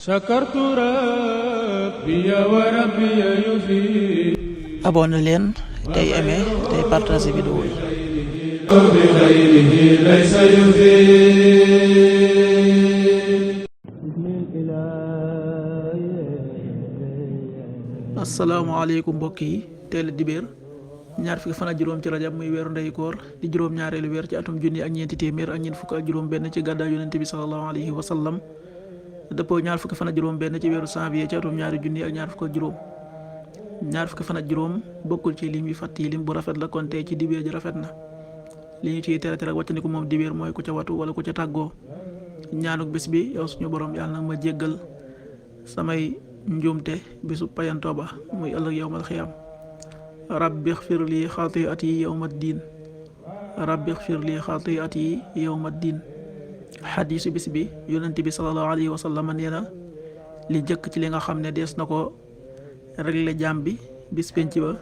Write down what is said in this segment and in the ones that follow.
sakartu rabbi wa rabbi yufi. abonné leen tey aimé tey partagé vidéo yi. bi xayrihi laysa yufi. asalaamaaleykum mbokk yi, teel a dibéer ñaar fukki fan ak juróom ci rajab muy weeru ndeyu koor di juróom-ñaareelu weer ci atum junni ak ñeenti téeméer ak ñeent fukk ak juróom benn ci gàddaay yonente bi sallallahu alayhi wa sallam, dëppoo ñaar fukki fan ak juróom benn ci weeru janvier ci atum ñaari junni ak ñaar fukk ak juróom. ñaar fukki fan ak juróom bokkul ci lim yi fàtt yi lim bu rafet la, kon tey ci dibéer ji rafet na. li ñu ciy tere tere ak wàccandiku moom dibéer mooy ku ca watu wala ku ca tàggoo. ñaanuk bés bi, yow suñu borom yàlla nag ma jéggal samay njuumte bésu payantoo ba muy ëllëg yawmal xiyaam. rabbi xfir li xaatiati yawma diin, rabbi xfir li xaatiati yawma diin. xadiisu bis bi, yonent bi sallallahu alayhi wa sallam nee na li jëkk ci li nga xam ne dees na ko réglé jaam bi bis penc ba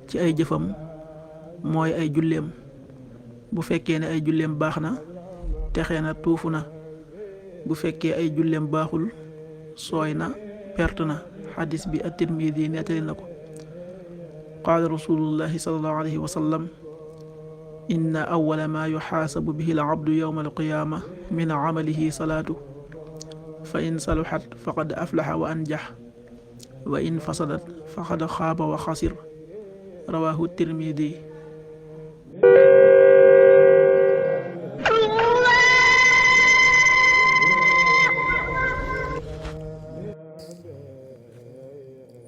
ci ay jëfam mooy ay julleem. bu fekkee ne ay julleem baax na, texe na, tuufu na. bu fekkee ay julleem baaxul, sooy na, perte na. xadis bi at-Tirmidi nettali na ko. qaala rasulullahi sallallahu alayhi wa sallam, inna awwala ma yuxaasabu bihi al-abdu yawma al-qiyaama min amalihi salaatu, fa in saluxat faqad aflaxa wa anjax, wa in fasadat faqad xaaba wa xasir. rawaahu Tirmidi.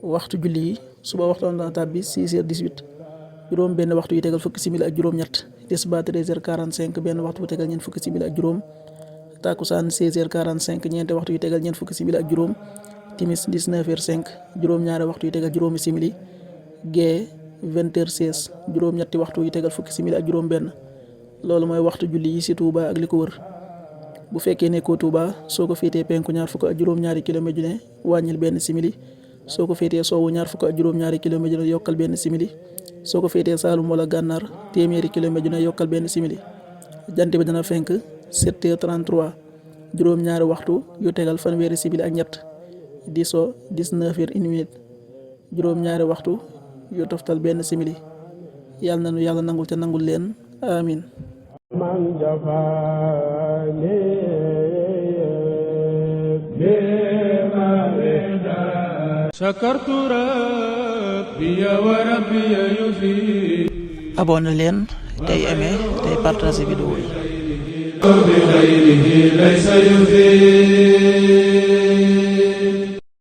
waxtu julli yi, suba waxtu dana tàbbi 6h18, juróom benn waxtu yu tegal fukki simili ak juróom-ñett. tisbaar 13h45, benn waxtu bu tegal ñeent fukki simili ak juróom. takkusaan 16h45, ñeenti waxtu yu tegal ñeent fukki simili ak juróom. timis 19h05, juróom-ñaari waxtu yu tegal juróomi simili. gee 20h16, juróom-ñetti waxtu yu tegal fukki simili ak juróom-benn. loolu mooy waxtu julli yi ci Touba ak li ko wër. bu fekkee nekkoo Touba, soo ko féetee penku ñaar fukk ak juróom-ñaari kilomètre ju ne wàññil benn simili. soo ko féetee soowu ñaar fukk ak juróom-ñaari kilomètre ju ne yokkal benn simili. soo ko féetee Saalum wala Gànnaar téeméeri kilomètre ju ne yokkal benn simili. jant bi dana fenk 7h33, juróom-ñaari waxtu yu tegal fanweeri simili ak ñett. di so 19h01, juróom-ñaari waxtu yu toftal benn simili. yàlla na nu yàlla nangul te nangul leen amin. man jafaani sakartu rabbi wa rabbi yufi. abonné leen tey aimé tey partagé vidéo yi. bi xayrihi laysa yufi.